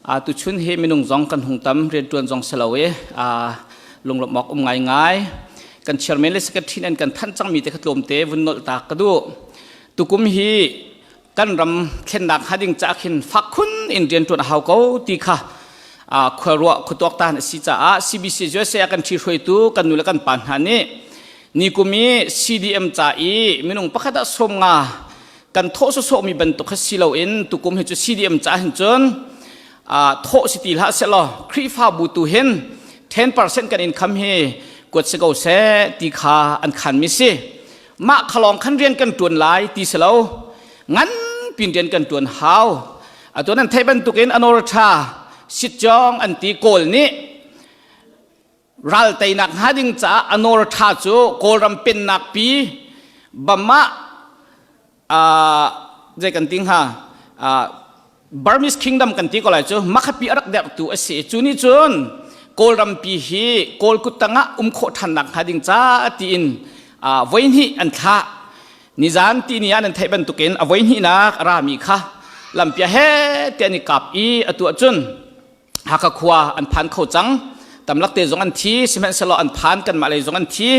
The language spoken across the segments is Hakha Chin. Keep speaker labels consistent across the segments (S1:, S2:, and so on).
S1: Tuchun hi minung zong kan hung tam, rianṭuan zong si lo i lunglawmh awk um ngaingai. Kan chairman le secretary an kan thanh cangmi te kha tlawmte vun nolh ta ka duh. Tukum hi kan ram thlennak hnga ding caah khin fak khun in rianṭuan a hau ko ti kha khuaruah khuatuak tan a si caah CBC USA kan ṭhihruaitu kan nu le kan pa hna nih nikum i CDM ca i minung pakhat ah 50 kan thawh sawsawhmi bantuk kha si loin tukum hi cu CDM ca hin cun thawh si ti hlah sehlaw Khrihfabu tu hin 10% kan income hi kuat si ko seh ti kha an khanmi si. Mah khalawng khan rian kan ṭuan lai ti si lo, ngan pin rian kan ṭuan hau. Atu nan theih bantukin Anortha sitjong an ti. Kawl nih ral teinak hnga ding caah Anortha cu Kawlram pennak pi Bama, zei kan ti hnga, Burmese Kingdom kan ti ko lai cu, makhapi a rak derhtu a si. Cu nih cun Kawlram pi hi Kawl kut tangah um khawh ṭhannak hnga ding ca tiin voihnih an thlah. Nizan ti ni ah nan theih bantukin a voihnihnak a rami kha lampia he te an i kap i atu ahcun Hakha khua an phan kho cang. Tamlak te zong an thi, sihmanhsehlaw an phan, kanmah lei zong an thi.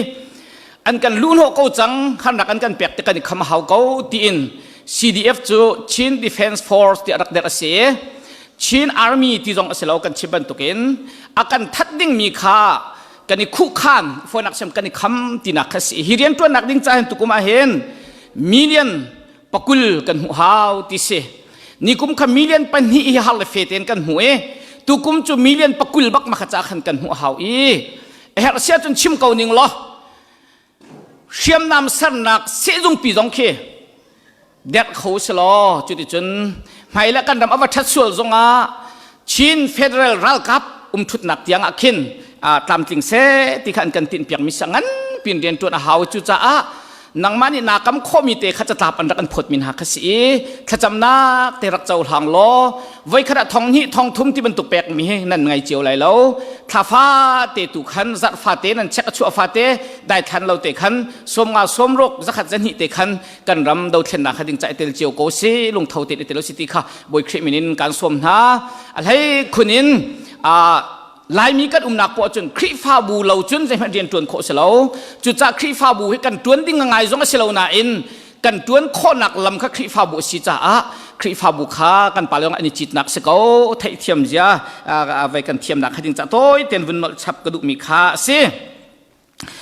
S1: An kan luhhnawh ko cang, khan rak an kan pek te kan i kham hau ko tiin CDF cu Chin Defense Force ti rak der a si. Chin Army ti zong a si lo. Kan chim bantukin a kan that dingmi kha kan i khuhkhan fonak sem kan i kham tinak kha si. Hi rian tuannak ding ca hin tukum ah hin million 20 kan hmuh hau ti si. Nikum kha million 2 hi har le fe ten kan hmu i tukum cu million 20 bak makha ca khan kan hmuh hau i herh sia cun chim ko ning law hriamnam sernak sehzungpi zong khi derh kho si law, cuticun hmai le kan ram a va ṭhat sual zongah Chin Federal ralkap umṭhutnak tiang ah khin tlamtling seh ti kha an kan tinhpiak mi ngan pin rian ṭuan a hau. Cucaah nangmah nih naa kam khawhmi te kha catlap an rak an phawt mi hna kha si i thlacamnak te rak cohlang law voikhat ah 2000 3000 ti bantuk pek mi hi nan ngai cio lai lo. Thla fa te tu khan, zarh fa te nan check a chuah fa te daithlan lo te khan 50, 60, 100, 200 te khan kan ram dothlennak kha ding ca tel cio ko si, lungtho te tel si ti kha Bawi Khrih min in kan sawm hna. A hlei khun in Laimi kan umnak poah cun Khrihfabu lo cun zeihmanh rian ṭuan khawh si lo. Cucaah Khrihfabu hi kan ṭuan ding ngai zong a si lo nain kan ṭuan khawhnak lam kha Khrihfabu a si caah Khrihfabu kha kan pa lawng an i citnak si ko. Theihthiam zia vai kan thiamnak kha ding ca tawi ten vun nolh chap ka duhmi kha a si.